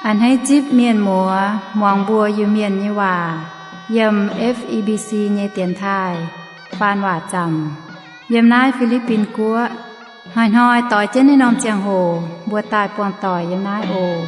A'hneiv zipv mienh muoz muangx mbuo Iu-Mienh nyei waac yiem F E B C nyei dienx taaih faan waac zaamc yiem naaiv Fi^li^bin Guoqv. Hnoi-hnoi doix jienv naaiv norm ziangh hoc mbuo daaih buangh doic yiem naaiv oc.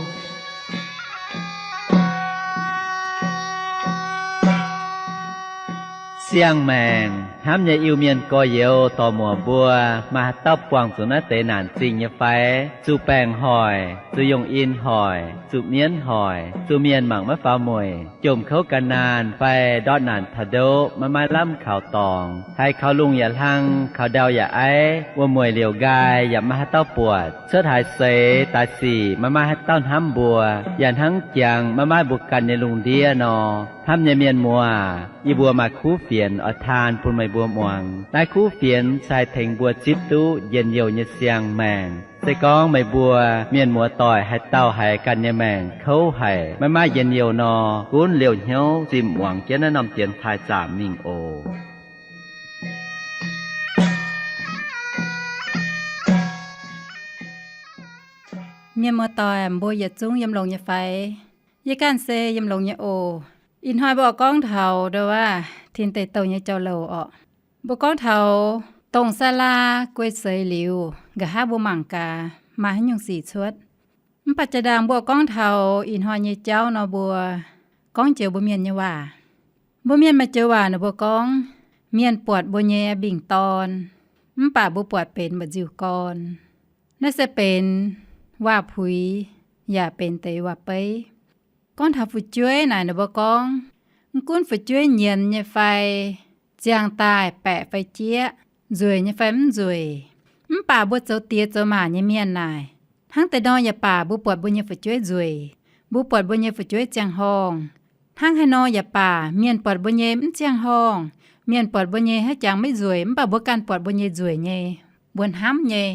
Siang-maengc hnamv nyei Iu-Mienh gorx-youz dorc-muoc mbuo, maaih haaix dauh buangh zuqc naaiv deix naanc zingh nyei fai? Zuqc baengc hoic, zuqc yongh in hoic, zuqc mienv hoic, zuqc mienh mangc maiv faaux mueic, jomc kouv gan naanh fai ndortv naanc taux ndoqv maiv maaih lamh kaux dorngx, haiz kaux lungh yaac hlang, kaux ndau yaac aiv, wuom-mueic liouc nqaai yaac maiv maaih haaix dauh buatc, cuotv haaix seix daaih sic maiv maaih haaix dauh hnamv mbuo, yaac hnangv jangx maiv maaih mbuo ganh nyei lungh ndiev nor. Hnamv nyei mienh muoz, yie mbuo maaih kuv fienx oix taan bun meih mbuo muangx. Naaiv kuv fienx se haih tengx mbuo zipv duqv njien-youh nyei siang-maengc. Se gorngv meih mbuo mienh muoz-doic haaix dauh haiz ganh nyei maengc kouv haic, maiv maaih njien-youh nor, gunv liouh hnyouv zimh muangx jienv naaiv norm dienx taaih zaamc mingh oc. Mienh muoz-doic, mbuo yietc zungv yiem longx nyei fai? Yie ganh se yiem longx nyei oc. Ih hnoi mbuo oix gorngv taux ndo wuov tin deic-douh nyei jauv-louc orqc. Mbuo gorngv taux dongh Saalaa guei seix liuz, nqa'haav mbuo mangc gaax maaih haaix nyungc sic cuotv. Mv baac jaa-ndaangc mbuo gorngv taux ih hnoi nyei jauv nor, mbuo gorngv joux mbuo mienh nyei waac. Mbuo mienh maaih joux waac nor mbuo gorngv, mienh buatc mbuo nyei mbingh dorn, mv baac mbuo buatc benx mba'nziu gorn. Naaiv se benx waac-puix yaac benx deix waac-beiv. Gorngv taux fu'jueiv naaic nor mbuo gorngv, mv gunv fu'jueiv nyienz nyei fai, ziangh daaih baeqc fai jieqv, nzueic nyei fai mv nzueic, mv baac mbuo zoux diex zoux maac nyei mienh naaic, hnangv deix nor yaac baac mbuo buatc mbuo nyei fu'jueiv nzueic, mbuo buatc mbuo nyei fu'jueiv ziangh horngh. Hnangv haaix nor yaac baac mienh buatc mbuo nyei mv ziangh horngh, mienh buatc mbuo nyei haiv jangx maiv nzueic, mv baac mbuo ganh buatc mbuo nyei nzueic nyei, mbuo hnamv nyei.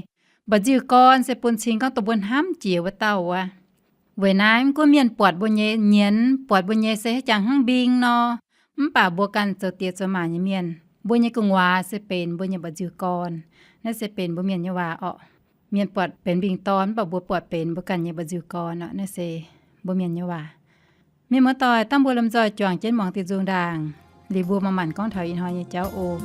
Mba'nziu gorn se bun cing gorngv dongh mbuo hnamv jiex wuov dauh wuov. Weic naaiv mv gunv mienh buatc mbuo nyei nyienz, buatc mbuo nyei se haiv jangx hnangv mbing nor, mv baac mbuo ganh zoux diex zoux maac nyei mienh, mbuo nyei gu'nguaaz se benx mbuo nyei mba'nziu gorn. Naaiv se benx mbuo mienh nyei waac orqc. Mienh buatc benx mbing dorn, mv baac mbuo buatc benx mbuo ganh nyei mba'nziu gorn orqc. Naaiv se mbuo mienh nyei waac. Mienh muoz-doic, dangh mbuo lomh nzoih juangc jienv muangx diuh nzung ndaangc, liuz mbuo manc-manc gorngv taux ih hnoi nyei jauv oc.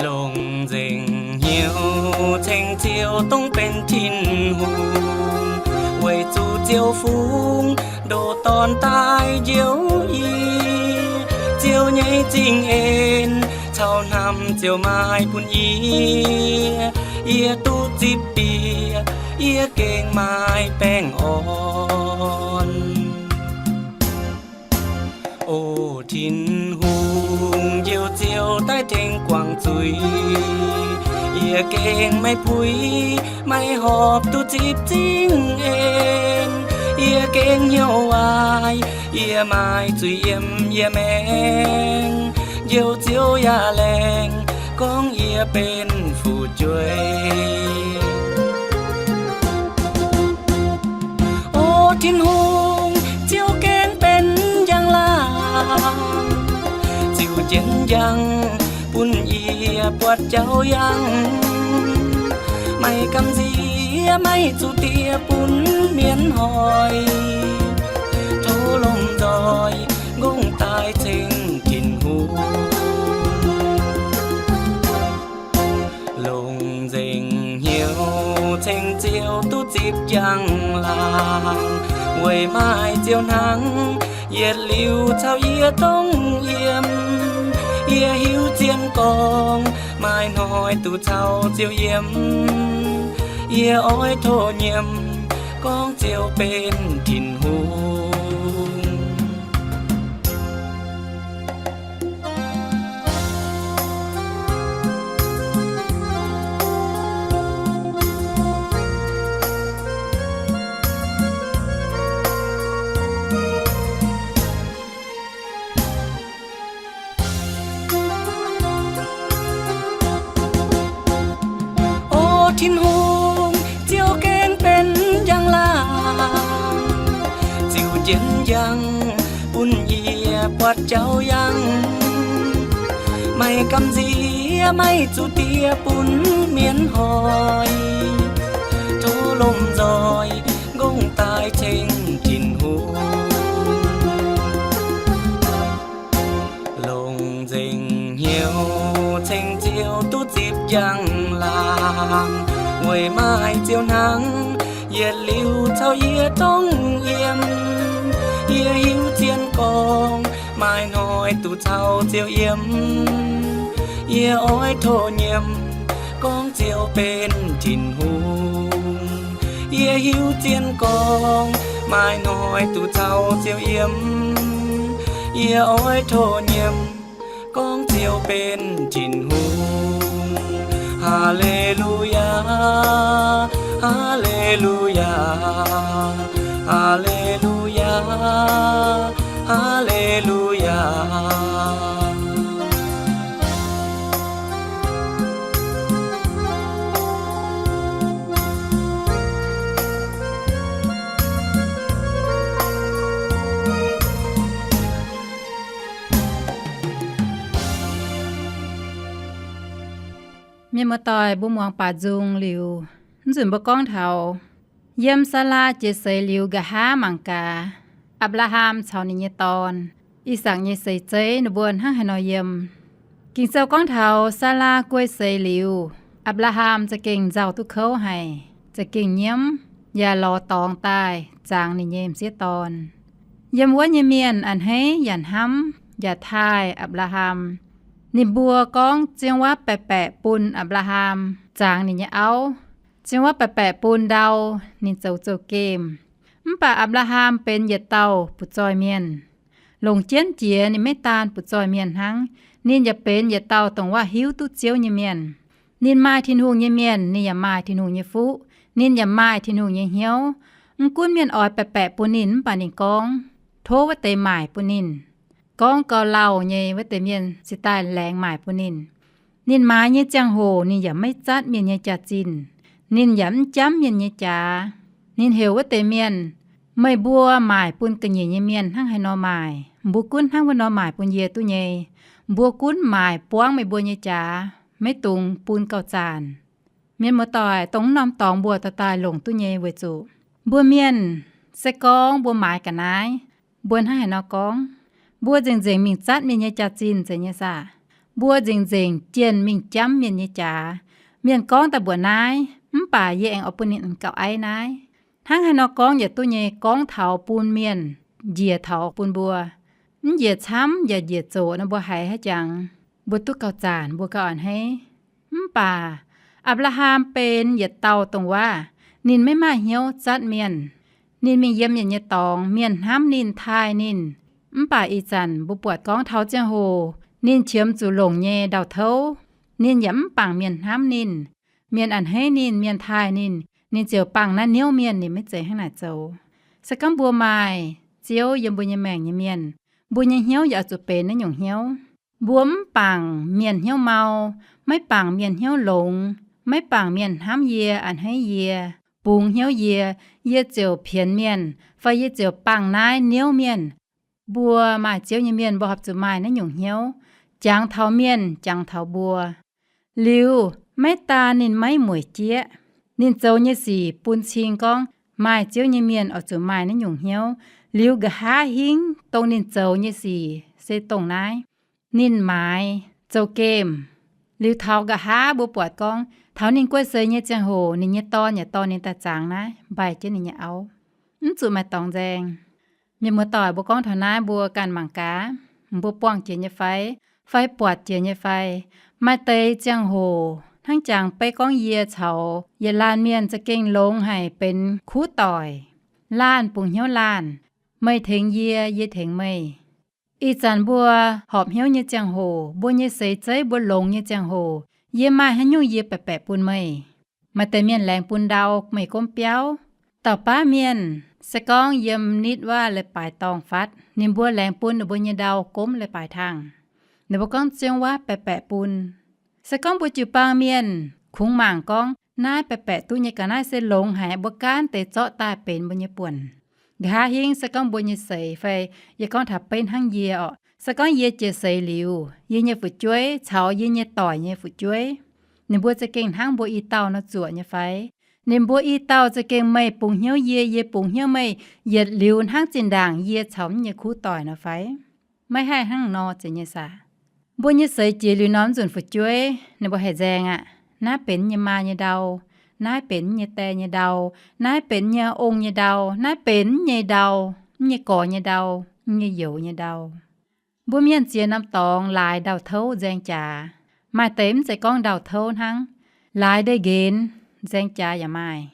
Longc nzengc hnyouv ceng Ziouv dongh benx Tin-Hungh, weic zuqc Ziouv fungx ndoh Dorn daaih njoux yie. Ziouv nyei zingh en caux hnamv Ziouv maaih bun yie. Yie duqv zipv bieqc, yie gengh maaih baengh orn. O Tin-Hungh, njoux Ziouv daaih tengx guangc zuiz. Yie gengh maiv puix, maiv horpc duqv zipv zingh en. Yie gengh hnyouv waaic, yie maaih zuiz yiem yie maengx. Njoux Ziouv yaac laengz gorngv yie benx fu'jueiv. O Tin-Hungh, Ziouv gengh benx njang-laangc, ziux jienv njang bun yie buatc jauv yangh. Maiv gamh nziex, maiv zuqc diex bun mienh hoic. Tov lomh nzoih ngongh daaih ceng Tin-Hungh. Longc nzengc hnyouv ceng Ziouv duqv zipv njang-laangc, weic maaih Ziouv hnangv yietc liuz caux yie dongh yiem. Yie hiuv zien gorngv maaih hnoi duqv caux Ziouv yiem. Yie oix tov nyiemc gorngv Ziouv benx Tin-Hungh. O Tin-Hungh, Ziouv gengh benx njang-laangc, ziux jienv njang bun yie buatc jauv yangh. Maiv gamh nziex maiv zuqc diev bun mienh hoic, tov lomh nzoih nqongh daaih ceng Tin-Hungh. Longc nzengc hnyouv ceng Ziouv duqv zipv njang-laangc, weic maaih Ziouv hnangv, yietc liuz caux yie dongh yiem. Yie hiuv zien gorngv maaih hnoi duqv caux Ziouv yiem. Yie oix tov nyiemc gorngv Ziouv benx Tin-Hungh. Yie hiuv zien gorngv maaih hnoi duqv caux Ziouv yiem. Yie oix tov nyiemc gorngv Ziouv benx Tin-Hungh. Haa^le^lu^yaa, haa^le^lu^yaa, haa^le^lu^yaa, haa^le^lu^yaa. Mienh muoz-doic, mbuo muangx baac nzung liuz, mv nzunc mbuo gorngv taux yiem Saalaa jiex seix liuz nqa'haav mangc gaax, Apc^laa^ham caux ninh nyei dorn, I^sakc nyei seix zeiv ninh mbuo hnangv haaix nor yiem. Ging-Sou gorngv taux Saalaa guei seix liuz, Apc^laa^ham za'gengh nzauh duqv kouv haic, za'gengh nyiemv, yaac lorz dorngx daaih zangx ninh nyei m'sieqv dorn. Yiem wuov nyei mienh a'hneiv yaac hnamv yaac taaih Apc^laa^ham. Ninh mbuo gorngv ziangh waac baeqc-baeqc bun Apc^laa^ham zangx ninh nyei auv. Ziangh waac baeqc-baeqc bun ndau ninh zoux zouv-gemh. Mv baac Apc^laa^ham benx yietc dauh butv-zoih mienh. Longc jienv jiex ninh maiv daan butv-zoih mienh hnangv, ninh yaac benx yietc dauh dongh waac hiuv duqv Ziouv nyei mienh. Ninh maaih Tin-Hungh nyei mienh, ninh yaac maaih Tin-Hungh nyei fuqv, ninh yaac maaih Tin-Hungh nyei hnyouv. Mv gunv mienh oix baeqc-baeqc bun ninh mv baac ninh gorngv, tov wuov deix maaic bun ninh. Gorngv gauh lauh nyei wuov deix mienh cingx daaih laengz maaic bun ninh. Ninh maaiz nyei ziangh hoc ninh yaac maiv zatv mienh nyei jaax-zinh. Ninh yaac mv jamv mienh nyei jaax. Ninh heuc wuov deix mienh, meih mbuo maaic bun ga'nyiec nyei mienh hnangv haaix nor maaic, mbuo gunv hnangv wuov nor maaic bun yie duqv nyei. Mbuo gunv maaic buangv meih mbuo nyei jaax, maiv dungx bun gauh zaanc. Mienh muoz-doic, dongh wuov norm dorngx mbuo daaih daaih longc duqv nyei weic zuqc mbuo mienh se gorngv mbuo maaiz ga'naaiv, mbuo hnangv haaix nor gorngv, mbuo nzengc-nzengc mingh zatv mienh nyei jaax-zinh zeiz nyei saah? Mbuo nzengc-nzengc jienh mingh jamv mienh nyei jaax. Mienh gorngv daaih mbuoqc naaiv, mv baac yie aengx oix bun ninh gauh aiv naaiv. Hnangv haaix nor gorngv yaac duqv nyei, gorngv taux bun mienh njiec taux bun mbuo. Mv njiec camv yaac njiec zoqc nor, mbuo haiz haaix jangx, mbuo duqv gauh zaanc, mbuo gauh a'hneiv. Mv baac Apc^laa^ham benx yietc dauh dongh waac, ninh maiv maaih hnyouv zatv mienh. Ninh mingh yiem mienh nyei dorngx, mienh hnamv ninh, taaih ninh. Mv baac ih zanc mbuo buatc gorngv taux ziangh hoc ninh qiemx zuqc longc nyei ndau-touv, ninh yaac mv bangc mienh hnamv ninh. Mienh a'hneiv ninh, mienh taaih ninh, ninh ziouc bangc naaiv niouv mienh, ninh maiv zeiz hnangv naaic zoux. Se gorngv mbuo maaih Ziouv yiem mbuo nyei maengc nyei mienh, mbuo nyei hnyouv yaac oix zuqc benx naaiv nyungc hnyouv. Mbuo mv bangc mienh hnyouv mau, maiv bangc mienh hnyouv longx, maiv bangc mienh hnamv yie, a'hneiv yie, bungx hnyouv yie, yie ziouc pienx mienh, fai yie ziouc bangc naaiv niouv mienh. Mbuo maaih Ziouv nyei mienh, mbuo horpc zuqc maaih naaiv nyungc hnyouv, jangx taux mienh, jangx taux mbuo. Liuz maiv daan ninh maiv mueic jieqv, ninh zoux nyei sic bun cing gorngv maaih Ziouv nyei mienh oix zuqc maaih naaiv nyungc hnyouv. Liuz nqa'haav hingv dongh ninh zoux nyei sic se dongh naaiv. Ninh maaiz zouv-gemh. Liuz taux nqa'haav mbuo buatc gorngv taux ninh guei seix nyei ziangh hoc, ninh nyei dorn yaac dorh ninh daaih zangx naaiv, mbaih jienv ninh nyei auv. Mv zuqc maaih dorngx nzaeng. Mienh muoz-doic, mbuo gorngv taux naaiv mbuo ganh mangc gaax, mbuo buangh jiex nyei fai, fai buatc jiex nyei fai? Maaih deix ziangh hoc hnangv jangx beiv gorngv yie caux yietc laanh mienh za'gengh longx haic benx kuv doic. Laanh bungx hnyouv laanh, meih tengx yie, yie tengx meih. Ih zanc mbuo horpc hnyouv nyei ziangh hoc, mbuo nyei seix zeiv mbuo longx nyei ziangh hoc, yie maaih haaix nyungc yie baeqc baeqc bun meih. Maaih deix mienh laengz bun ndau meih gomv biauv. Dauh baav mienh se gorngv yiem nitv waac leiz-baaix dorngh fatv, ninh mbuo laengz bun ninh mbuo nyei ndau gomv leiz-baaix tangh. Ninh mbuo gorngv ziouv waac baeqc baeqc bun. Se gorngv mbuo jiu-baang mienh kungx mangc gorngv naaiv baeqc baeqc duqv nyei ga'naaiv se longx haic, mbuo gaanv deix zorqv daaih benx mbuo nyei buonc. Nqa'haav hingv se gorngv mbuo nyei seix fai, yie gorngv taux beiv hnangv yie orqc, Se gorngv yie jiex seix liuz, yie nyei fu'jueiv caux yie nyei doic nyei fu'jueiv, ninh mbuo za'gengh hnangv mbuo i dauh nor zuoqc nyei fai? Ninh mbuo i dauh za'gengh meih bungx hnyouv yie, yie bungx hnyouv meih, yietc liuz hnangv zinh ndaangc yie caux m'nyei kuv doic nor fai? Maiv haih hnangv nor zeiz nyei saah? Mbuo nyei seix jiex liuz nor, m'nzunc fu'jueiv ninh mbuo haih nzaeng aqv. Naaiv benx m'nyei maa nyei ndau, naaiv benx m'nyei die nyei ndau, naaiv benx m'nyei ong nyei ndau, naaiv benx m'nyei ndau, m'nyei gorx nyei ndau, m'nyei youz nyei ndau. Mbuo mienh ziex norm dorngx laaix ndau-touv nzaeng jaax. Maaih deix mv zeiz gorngv ndau-touv hnangv, laaix ndeic-nqenx nzaeng jaax yaac maaih.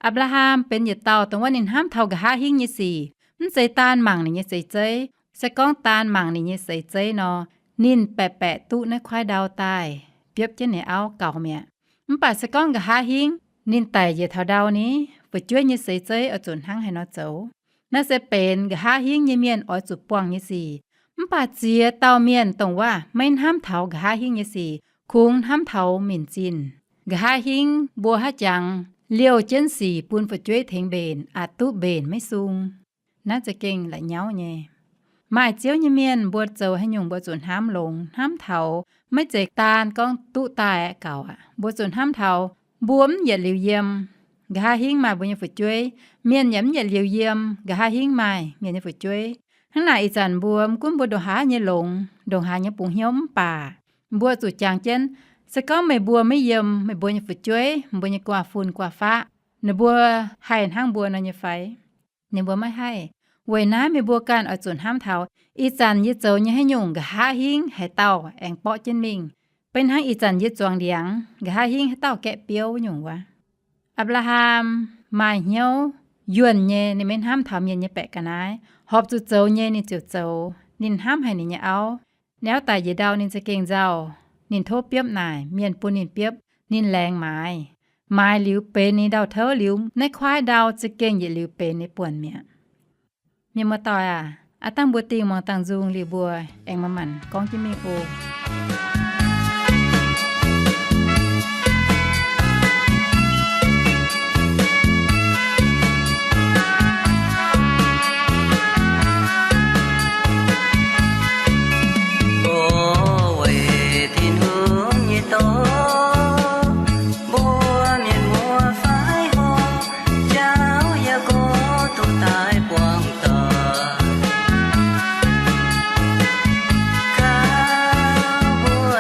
Apc^laa^ham benx yietc dauh dongh wuov ninh hnamv taux nqa'haav hingv nyei sic, mv zeiz daan mangc ninh nyei seix zeiv. Se gorngv daan mangc ninh nyei seix zeiv nor, ninh baeqc baeqc duqv naaiv kuaaiv ndau daaih biopv jienv ninh auv gaux mi'aqv. Mv baac se gorngv nqa'haav hingv ninh daic njiec taux ndau ni, fu'jueiv nyei seix zeiv oix zuqc hnangv haaix nor zoux? Naaiv se benx nqa'haav hingv nyei mienh oix zuqc buangh nyei sic. Mv baac ziex dauh mienh dongh wuov maiv hnamv taux nqa'haav hingv nyei sic, kungx hnamv taux minc zinh. Nqa'haav hingv mbuo haaix jangx liouh jienv sic bun fu'jueiv tengx mbenc, aqc duqv mbenc maiv sung. Naaiv za'gengh la'nyauv nyei. Maaih Ziouv nyei mienh mbuo zoux haaix nyungc mbuo zuqc hnamv longx hnamv taux, maiv zeiz daan gorngv duqv daaih aqv gaux aqv. Mbuo zuqc hnamv taux mbuo mv yietc liuz yiem, nqa'haav hingv maaih mbuo nyei fu'jueiv. Mienh yaac mv yietc liuz yiem, nqa'haav hingv maaih mienh nyei fu'jueiv. Hnangv naaic ih zanc mbuo mv gunv mbuo ndongc haaix nyei longx, ndongc haaix nyei bungx hnyouv mv baac, mbuo zuqc jangx jienv, se gorngv meih mbuo maiv yiem meih mbuo nyei fu'jueiv, mbuo nyei guaav fun guaav faqv, ninh mbuo haih hnangv mbuo nor nyei fai? Ninh mbuo maiv haih. Weic naaiv meih mbuo ganh oix zuqc hnamv taux, ih zanc yie zoux nyei haaix nyungc nqa'haav hingv haaix dauh aengx borqv jienv mingh. Beiv hnangv ih zanc yie zuangx ndiangx, nqa'haav hingv haaix dauh gaeqv biouv nyungc wuov. Apc^laa^ham maaih hnyouv yuonh nyei, ninh maiv hnamv taux mienh nyei baeqc ga'naaiv. Horpc zuqc zoux nyei ninh ziouc zoux. Ninh hnamv haic ninh nyei auv. Ninh auv daic njiec ndau ninh za'gengh nzauh. Ninh tov biopv naaic, mienh bun ninh biopv, ninh laengz maaiz. Maaiz liuz benx ninh ndau-touv liuz, naaiv kuaaiv ndau za'gengh yietc liuz benx ninh buonc mi'aqv. Mienh muoz-doic aac, aav dangh mbuo dingh muangx dangh nzung liuz mbuo aengx manc-manc gorngv jienv mingh oc. Mbuo weic Tin-Hungh nyei dorh, mbuo mienh muoz faix horngh, jauv yaac gorx duqv daaih buangh doic. Kaux mbuo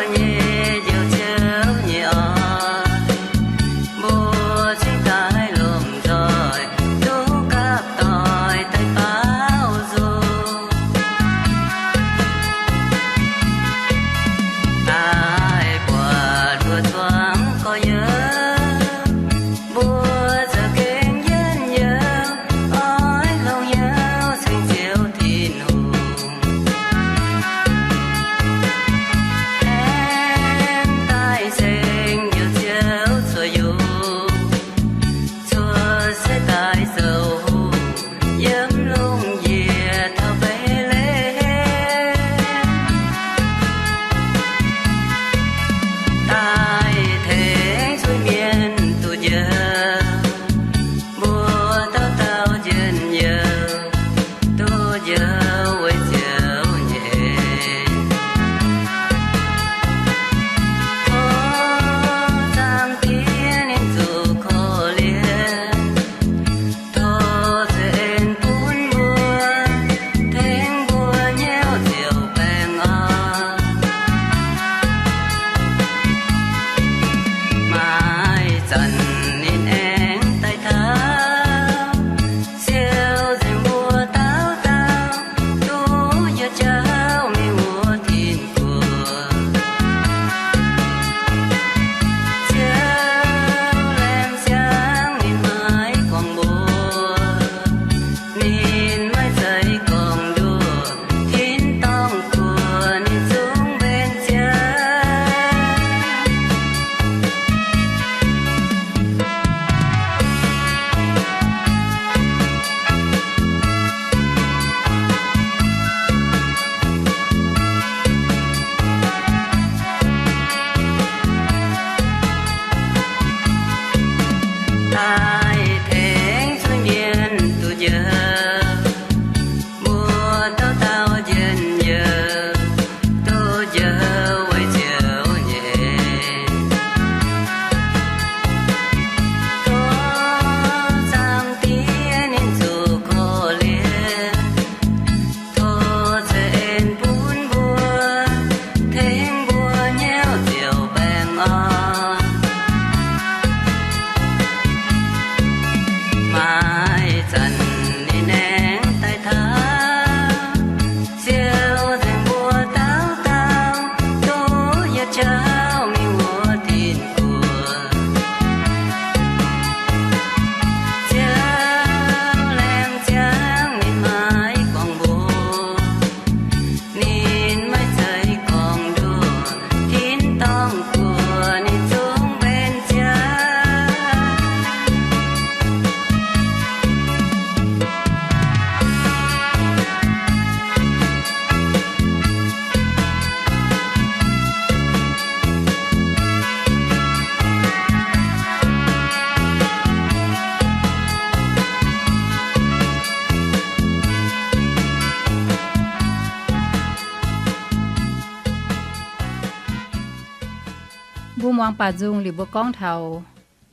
Mbuo muangx baac nzung liuz mbuo gorngv taux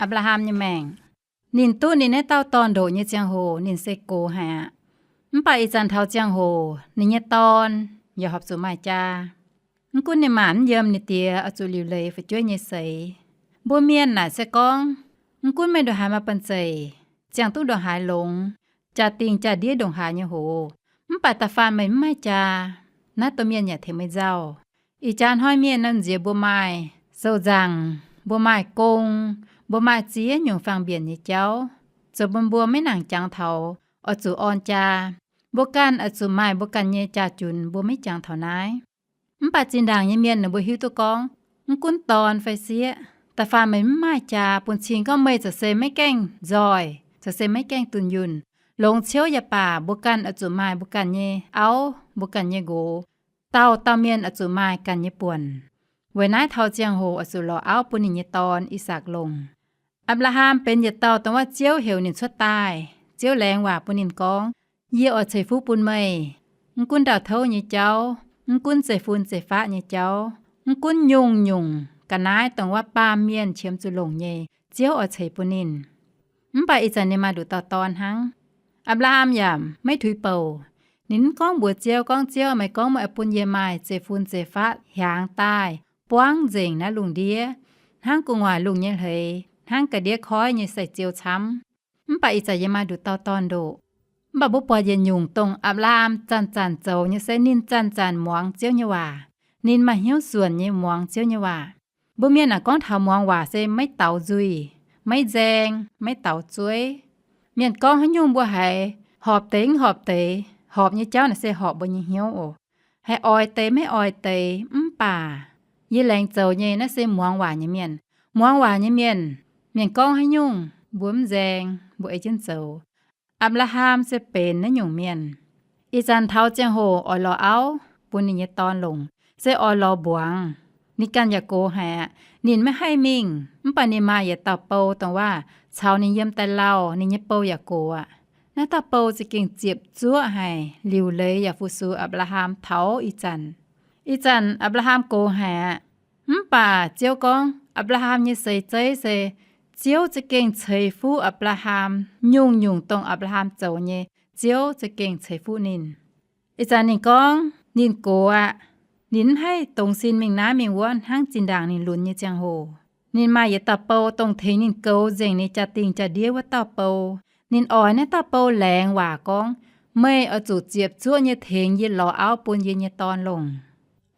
Apc^laa^ham nyei maengc. Ninh duqv ninh naaiv dauh dorn-ndoqc nyei ziangh hoc ninh se gox haic aqv. Mv baac ih zanc taux ziangh hoc ninh nyei dorn yaac horpc zuqc maaih jaa. Mv gunv ninh maanc mv yiem, ninh diex oix zuqc liuc leiz fu'jueiv nyei seix. Mbuo mienh naaic se gorngv, mv gunv meih ndongc haaix maaih banh zeic, ziangh duqv ndongc haaix longx, jaa-dingh jaa-ndiev ndongc haaix nyei hoc, mv baac da'faanh meih mv maaih jaa, naaiv domh mienh yaac tengx meih nzauh. Ih jaax hnoi mienh nor nziex mbuo maaih sou-nzangc, mbuo maaih gong, mbuo maaih ziex nyungc fangx-mbienc nyei jauv, zoux bun mbuo maiv nangc jangx taux oix zuqc orn jaa. Mbuo ganh oix zuqc maaih mbuo ganh nyei jaa-junx, mbuo maiv jangx taux naaiv. Mv baac zinh ndaangc nyei mienh ninh mbuo hiuv duqv gorngv, mv gunv dorn fai sieqv, da'faanh meih mv maaih jaa, bun cing gorngv meih za'gengh se maiv gaengh nzoih, za'gengh se maiv gaengh dunh yunh, longx ciouv yaac baac, mbuo ganh oix zuqc maaih mbuo ganh nyei auv, mbuo ganh nyei nqox. Dauh dauh mienh oix zuqc maaih ganh nyei buonc. Weic naaiv taux ziangh hoc oix zuqc lorz auv bun ninh nyei dorn, I^sakc, longc. Apc^laa^ham benx yietc dauh dongh wuov Ziouv heuc ninh cuotv daaih. Ziouv laengz waac bun ninh gorngv, Yie oix ceix fuqv bun meih, mv gunv ndau-touv nyei jauv, mv gunv zeiv-fun zeiv-faqv nyei jauv, mv gunv nyungc-nyungc ga'naaiv dongh wuov baamh mienh qiemx zuqc longc nyei, Ziouv oix ceix bun ninh. Mv baac ih zanc ninh maaih nduqc dauh dorn hnangv. Apc^laa^ham yaac maiv tuix bouc. Ninh mv gorngv mbuox Ziouv gorngv, Ziouv, meih gorngv meih oix bun yie maaih zeiv-fun zeiv-faqv hiaangx daaih buangv nzengc naaiv lungh ndiev, hnangv gu'nguaaic lungh nyei hleix, hnangv ga'ndiev koiv nyei sai-ziou camv. Mv baac ih zanc yie maaih nduqc dauh dorn-ndoqc. Mv baac mbuo buatc yietc nyungc dongh Apc^laa^ham zanc-zanc zoux nyei se ninh zanc-zanc muangx Ziouv nyei waac. Ninh maaih hnyouv suonc nyei muangx Ziouv nyei waac. Mbuo mienh naaic gorngv taux muangx waac se maiv daux nzuih, maiv nzaeng, maiv daux zueiv. Mienh gorngv haaix nyungc mbuo haiz horpc deix mv horpc deix, horpc nyei jauv naaic se horpc mbuo nyei hnyouv oc. Haiz oix deix maiv oix deix, mv baac yie laengz zoux nyei naaiv se muangx waac nyei mienh. Muangx waac nyei mienh, mienh gorngv haaix nyungc mbuo mv nzaeng, mbuo ei jienv zoux. Apc^laa^ham se benx naaiv nyungc mienh. Ih zanc taux ziangh hoc oix lorz auv bun ninh nyei dorn longc, se oix lorz mbuangz. Ninh ganh yaac gox haic aqv. Ninh maiv haih mingh, mv baac ninh maaih yietc dauh bou dongh waac caux ninh yiem daaih lauh, ninh nyei bou yaac gox aqv. Naaiv dauh bou za'gengh ziepc zuoqv haic, liuc leiz yaac fu-sux Apc^laa^ham taux ih zanc. Ih zanc Apc^laa^ham gox haic aqv. Mv baac Ziouv gorngv Apc^laa^ham nyei seix zeiv se Ziouv za'gengh ceix fuqv Apc^laa^ham. Nyungc-nyungc dongh Apc^laa^ham zoux nyei, Ziouv za'gengh ceix fuqv ninh. Ih zanc ninh gorngv ninh gox aqv. Ninh mv haih dongz sin mingh naaiv mingh wuov hnangv zinh ndaangc ninh lunx nyei ziangh hoc. Ninh maaih yietc dauh bou dongh tengx ninh goux nzengc ninh jaa-dingh jaa-ndiev wuov dauh bou. Ninh oix naaiv dauh bou laengz waac gorngv, Meih oix zuqc ziepc zuoqv nyei tengx yie lorz auv bun yie nyei dorn longc.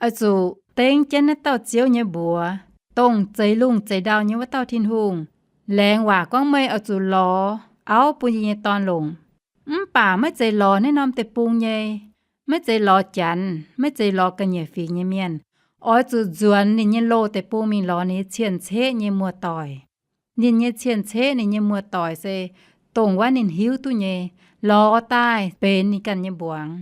Oix zuqc dengv jienv naaiv dauh Ziouv nyei mbuox, dongh zeix lungh zeix ndau nyei wuov dauh Tin-Hungh, laengz waac gorngv meih oix zuqc lorz auv bun yie nyei dorn longc. Mv baac maiv zeiz lorz naaiv norm deic-bung nyei, maiv zeiz lorz Janx, maiv zeiz lorz ga'nyiec fingx nyei mienh. Oix zuqc nzuonx ninh nyei loz deic-bung mingh lorz ninh nyei cien-ceqv nyei muoz-doic. Ninh nyei cien-ceqv, ninh nyei muoz-doic se dongh wuov ninh hiuv duqv nyei, lorz daaih benx ninh ganh nyei mbuangz.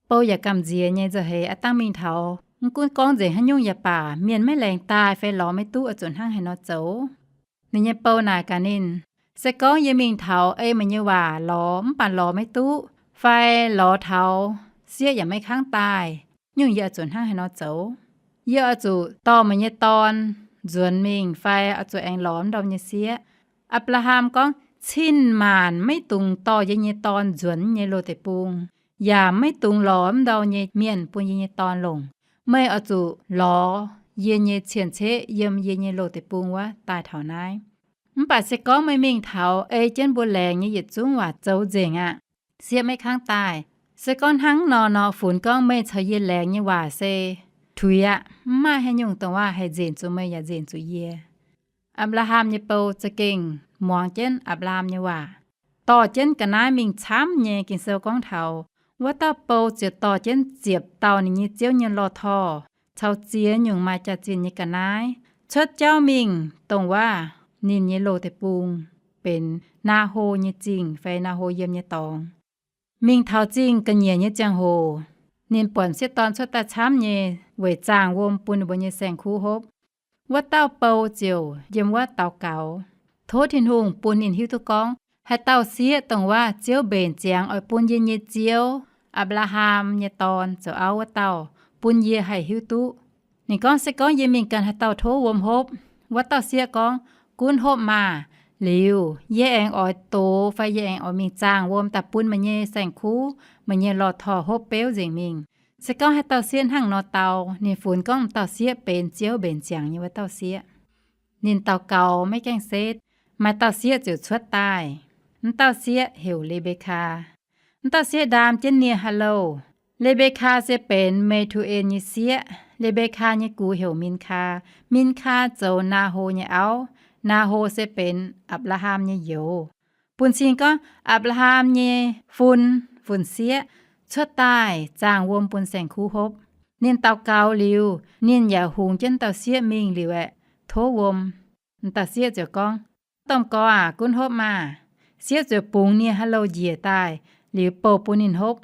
Bou yaac gamh nziex nyei nzauh heix aqv, dangh mingh taux mv gunv gorngv nzengc haaix nyungc yaac baac, mienh maiv laengz daaih fai lorz maiv duqv oix zuqc hnangv haaix nor zoux. Ninh nyei bou naaic gaax ninh, Se gorngv yie mingh taux ei meih nyei waac lorz mv baac lorz maiv duqv, fai lorz taux sieqv yaac maiv kangv daaih, nyungc yie oix zuqc hnangv haaix nor zoux? Yie oix zuqc dorh meih nyei dorn nzuonx mingh fai oix zuqc aengx lorz mv ndau nyei sieqv? Apc^laa^ham gorngv, Cin maanc maiv dungx dorh yie nyei dorn nzuonx nyei loz deic-bung, yaac maiv dungx lorz mv ndau nyei mienh bun yie nyei dorn longc. Meih oix zuqc lorz yie nyei cien-ceqv yiem yie nyei loz deic-bung wuov daaih taux naaiv. Mv baac se gorngv meih mingh taux ei jienv mbuo laengz nyei yietc zungv waac zoux nzengc aqv, sieqv maiv kangv daaih. Se gorngv hnangv nor nor funx gorngv meih caux yie laengz nyei waac se tuix aqv. Mv maaih haaix nyungc dongh waac haih nzenc zuqc meih yaac nzenc zuqc yie. Apc^laa^ham nyei bou za'gengh muangx jienv Apc^laa^ham nyei waac, dorh jienv ga'naaiv mingh camv nyei. Ging-Sou gorngv taux wuov dauh bou ziouc dorh jienv ziepc dauh ninh nyei ziouv nyei lorh torh caux ziex nyungc maaih jaax-zinh nyei ga'naaiv cuotv jauv mingh dongh waac ninh nyei loz deic-bung benx Naa^ho nyei zingh fai Naa^ho yiem nyei dorngx. Mingh taux zingh ga'nyiec nyei ziangh hoc, ninh buatc sieqv dorn cuotv daaih camv nyei weic zaangh wuom bun ninh mbuo nyei saeng-kuv hopv. Wuov dauh bou ziouc yiem wuov daux gaux, tov Tin-Hungh bun ninh hiuv duqv gorngv haaix dauh sieqv dongh waac Ziouv mbenc ziangx oix bun yie nyei ziouv, Apc^laa^ham nyei dorn zoux auv wuov dauh, bun yie haih hiuv duqv. Ninh gorngv, Se gorngv yie mingh ganh haaix dauh tov wuom hopv, Wuov dauh sieqv gorngv, Gunv hopv maah! Liuz yie aengx oix dox fai yie aengx oix mingh zaangh wuom daaih bun meih nyei saeng-kuv, meih nyei lorh torh hopv beuv nzengc mingh. Se gorngv haaix dauh sieqv hnangv nor dau, ninh funx gorngv m'dauh sieqv benx Ziouv mbenc ziangx nyei wuov dauh sieqv. Ninh daux gaux maiv gaengh setv, maaih dauh sieqv ziouc cuotv daaih. M'dauh sieqv heuc Le^mbe^kaa. M'dauh sieqv ndaam jienv nie haaix louh. Le^mbe^kaa se benx Me^tu^en nyei sieqv. Le^mbe^kaa nyei gux heuc Min^kaa. Min^kaa zoux Naa^ho nyei auv. Naa^ho se benx Apc^laa^ham nyei youz. Bun cing gorngv Apc^laa^ham nyei fun, fun-sieqv, cuotv daaih zaangh wuom bun saeng-kuv hopv. Ninh daux gaux liuz, ninh yaac hungx jienv dauh sieqv mingh liuz aeqv, tov wuom. M'dauh sieqv ziouc gorngv, Domh gorx aac, gunv hopv maah! Sieqv ziouc bungx nie haaix louh njiec daaih, liuz bouh bun ninh hopv.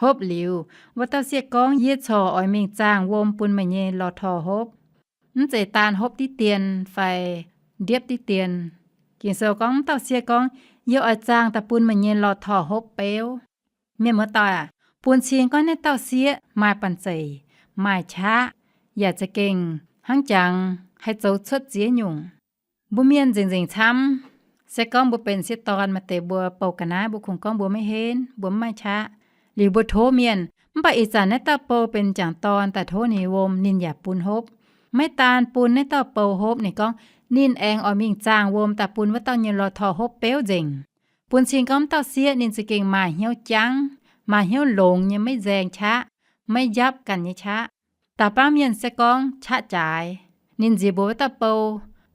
Hopv liuz, wuov dauh sieqv gorngv, Yie corc oix mingh zaangh wuom bun meih nyei lorh torh hopv. Mv zeiz daan hopv diqv dien fai ndiepv diqv dien. Ging-Sou gorngv, m'dauh sieqv gorngv, Yie oix zaangh daaih bun meih nyei lorh torh hopv beuv. Mienh muoz-doic aac, bun cing gorngv naaiv dauh sieqv maaih banh zeic, maaih qaqv, yaac za'gengh hnangv jangx haih zoux cuotv ziex nyungc. Mbuo mienh nzengc-nzengc camv, se gorngv mbuo benx sieqv dorn, maaih deix mbuo bouh ga'naaiv mbuo kungx gorngv mbuo maiv henv, mbuo mv maaih qaqv, liuz mbuo tov mienh. Mv baac ih zanc naaiv dauh bou benx m'jangc dorn daaih tov ninh wuom, ninh yaac bun hopv. Maiv daan bun naaiv dauh bou hopv, ninh gorngv ninh aengx oix mingh zaangh wuom daaih bun wuov dauh nyei lorh torh hopv beuv nzengc. Bun cing gorngv m'dauh sieqv ninh za'gengh maaih hnyouv jangv, maaih hnyouv longx nyei, maiv nzaeng qaqv, maiv njapv ganh nyei qaqv. Da'bangv mienh se gorngv qaqv jaaix, ninh nziex mbuox wuov dauh bou,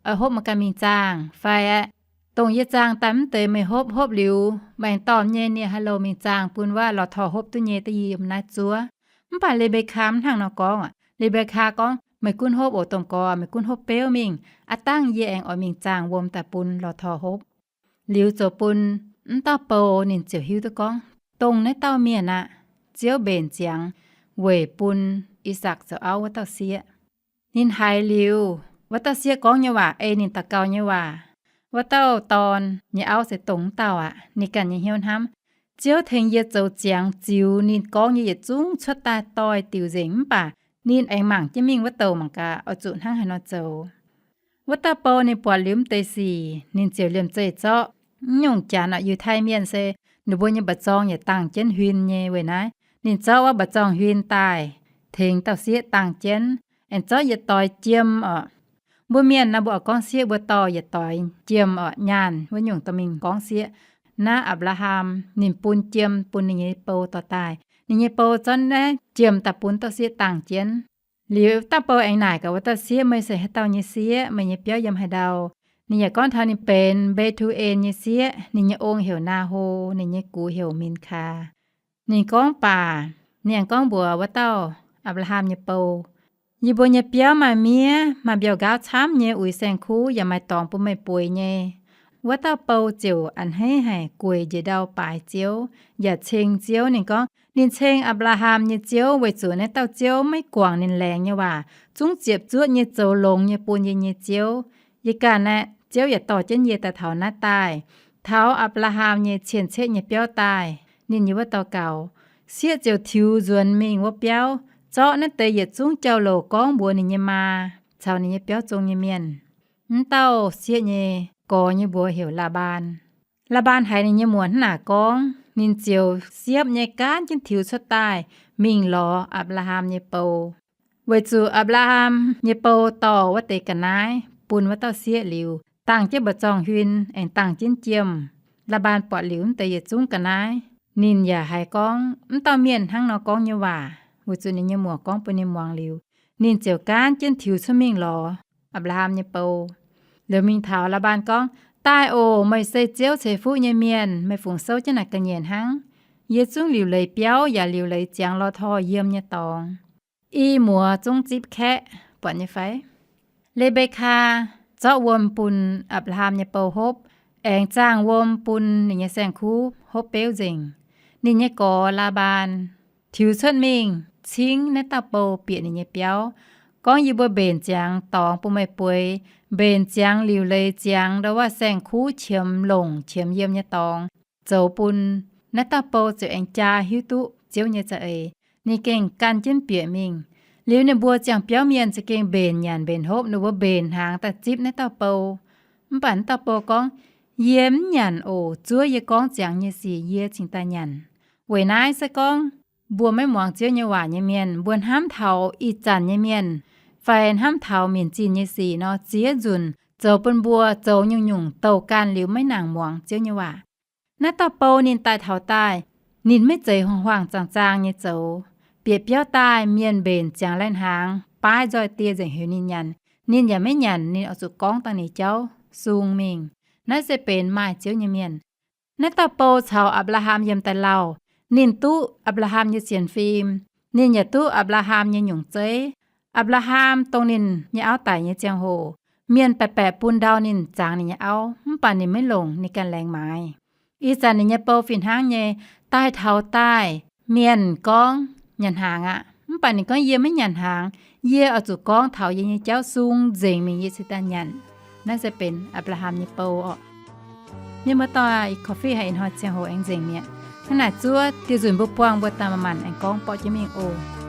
Oix hopv meih ganh mingh zaangh fai aeqv, dongh yie zaangh daaih mv deix meih hopv. Hopv liuz, meih dorh nyei nie haaix louh mingh zaangh bun wuov lorh torh hopv duqv nyei, da'yie yiem naaiv zuov. Mv baac Le^mbe^kaa mv hnangv nor gorngv aqv. Le^mbe^kaa gorngv, Meih gunv hopv oc, domh gorx, meih gunv hopv beuv mingh. Aav dangh yie aengx oix mingh zaangh wuom daaih bun lorh torh hopv. Liuz zoux bun m'dauh bou ninh ziouc hiuv duqv gorngv, Dongh naaiv dauh mienh aqv. Ziouv mbenc ziangx weic bun I^sakc zoux auv wuov dauh sieqv. Ninh haiz liuz wuov dauh sieqv gorngv nyei waac, ei ninh daux gaux nyei waac. Wuov dauh dorn nyei auv se dongh m'dauh aqv. Ninh ganh nyei hnyouv hnamv, Ziouv tengx yie zoux ziangx ziux ninh gorngv nyei yietc zungv cuotv daaih doix-diuc nzengc, mv baac ninh aengx mangc jienv mingh wuov douh mangc gaax oix zuqc hnangv haaix nor zoux. Wuov dauh bou ninh buatc liuz mv deix sic, ninh ziouc liemh zeih zorqv mv nyungc janx aqv. Yiutai mienh se ninh mbuo nyei mba'zorng yaac dangh jienv huin nyei. Weic naaiv ninh zorqv wuov mba'zorng huin daaih tengx dauh sieqv dangh jienv, aengx zorqv yietc doix jiem orqc. Mbuo mienh naaiv mbuo oix gorngv sieqv mbuo dorh yietc doix jiem orqc, nyaanh wuov nyungc dorh mingh gorngv sieqv. Naaiv Apc^laa^ham ninh bun jiem bun ninh nyei bou dorh daaih. Ninh nyei bou zorqv naaiv jiem daaih bun dauh sieqv dangh jienv. Liuz dauh bou aengx naaic gaax wuov dauh sieqv, Meih se haaix dauh nyei sieqv? Meih nyei biauv yiem haaix ndau? Ninh yaac gorngv taux ninh benx Mbe^tu^en nyei sieqv. Ninh nyei ong heuc Naa^ho, ninh nyei gux heuc Min^kaa. Ninh gorngv baac, ninh aengx gorngv mbuox wuov dauh Apc^laa^ham nyei bou, Yie mbuo nyei biauv maaih miev, maaih mbiauh nqaauv camv nyei, uix saeng-kuv yaac maaih dorngx bun meih bueix nyei. Wuov dauh bou ziouc a'hneiv haic, gueic njiec ndau baaix Ziouv, yaac ceng Ziouv. Ninh gorngv ninh ceng Apc^laa^ham nyei Ziouv weic zuqc naaiv dauh Ziouv maiv guangc ninh laengz nyei waac, zungv ziepc zuoqv nyei zoux longx nyei bun yie nyei Ziouv. Yie ganh aeqv, Ziouv yaac dorh jienv yie daaih taux naaiv daaih, taux Apc^laa^ham nyei cien-ceqv nyei biauv daaih. Ninh yiem wuov daux gaux, sieqv ziouc tiux nzuonx mingh wuov biauv, zorqv naaiv deix yietc zungv jauv-louc gorngv mbuox ninh nyei maa caux ninh nyei biauv zong nyei mienh. Mv dauh sieqv nyei gorx nyei mbuox heuc Laa^mbaan. Laa^mbaan haiz ninh nyei muoc hnangv naaic gorngv, ninh ziouc siepv nyei gaanv jienv tiux cuotv daaih mingh lorz Apc^laa^ham nyei bou. Weic zuqc Apc^laa^ham nyei bou dorh wuov deix ga'naaiv bun wuov dauh sieqv liuz, dangh jienv mba'zorng huin aengx dangh jienv jiem. Laa^mbaan buatc liuz mv deix yietc zungv ga'naaiv, ninh yaac haiz gorngv mv dauh mienh hnangv nor gorngv nyei waac, weic zuqc ninh nyei muoc gorngv bun ninh muangx liuz, ninh ziouc gaanv jienv tiux cuotv mingh lorz Apc^laa^ham nyei bou. Liuz mingh taux Laa^mbaan gorngv, Daaih oc, meih se Ziouv ceix fuqv nyei mienh, meih fungc souv jienv naaic ga'nyiec hnangv. Yie zungv liuc leiz biauv yaac liuc leiz ziangx lorh torh yiem nyei dorngx. I muoz zungv zipv kaeqv, buatc nyei fai? Le^mbe^kaa zorqv wuom bun Apc^laa^ham nyei bou hopv, aengx zaangh wuom bun ninh nyei saeng-kuv hopv beuv nzengc. Ninh nyei gorx Laa^mbaan tiux cuotv mingh cingv naaiv dauh bou bieqc ninh nyei biauv, gorngv, Yie mbuo mbenc ziangx dorngx bun meih bueix, mbenc ziangx liuc leiz ziangx ndo wuov saeng-kuv qiemx longc qiemx yiem nyei dorngx, zoux bun naaiv dauh bou ziouc aengx jaa hiuv duqv Ziouv nyei za'eix. Ninh gengh gan jienv bieqc mingh. Liuz ninh mbuo ziangh biauv mienh za'gengh mbenc nyanc mbenc hopv, ninh mbuo mbenc hnaangx daaih zipv naaiv dauh bou. Mv baac naaiv dauh bou gorngv, Yie mv nyanc oc. Zuov yie gorngv ziangx nyei sic yie cingx daaih nyanc. Weic naaiv se gorngv mbuo maiv muangx Ziouv nyei waac nyei mienh, mbuo hnamv taux ih zanc nyei mienh fai hnamv taux minc zinh nyei sic nor, ziex nzunc zoux bun mbuo zoux nyungc-nyungc douc ganh liuz maiv nangc muangx Ziouv nyei waac. Naaiv dauh bou ninh daaih taux daaih, ninh maiv zeiz huangh-huangh zaang-zaang nyei zoux. Bieqc biauv daaih mienh mbenc ziangx lai-hnaangx, baav nzoih dieh nzengc heuc ninh nyanc, ninh yaac maiv nyanc. Ninh oix zuqc gorngv dangh ninh jauv sung mingh. Naaiv se benx maaih Ziouv nyei mienh. Naaiv dauh bou caux Apc^laa^ham yiem daaih lauh. Ninh duqv Apc^laa^ham nyei sienx fim. Ninh yaac duqv Apc^laa^ham nyei nyungc zeiv. Apc^laa^ham dongh ninh nyei auv daic nyei ziangh hoc, mienh baeqc baeqc bun ndau ninh zangx ninh nyei auv, mv baac ninh maiv longc, ninh ganh laengz maaiz. Ih zanc ninh nyei bou fih hnangv nyei. Daaih taux daaih, mienh gorngv, Nyanc hnaangx aqv. Mv baac ninh gorngv, Yie maiv nyanc hnaangx. Yie oix zuqc gorngv taux yie nyei jauv sung nzengc mingh yie cingx daaih nyanc. Naaiv se benx Apc^laa^ham nyei bou orqc. Mienh muoz-doic, ih coffee haiz ih hnoi ziangh hoc aengx nzengc mi'aqv. Hnangv naaic zuov dieh nzunc mbuo buangh mbuo daaih manc-manc aengx gorngv borqv jienv mingh oc.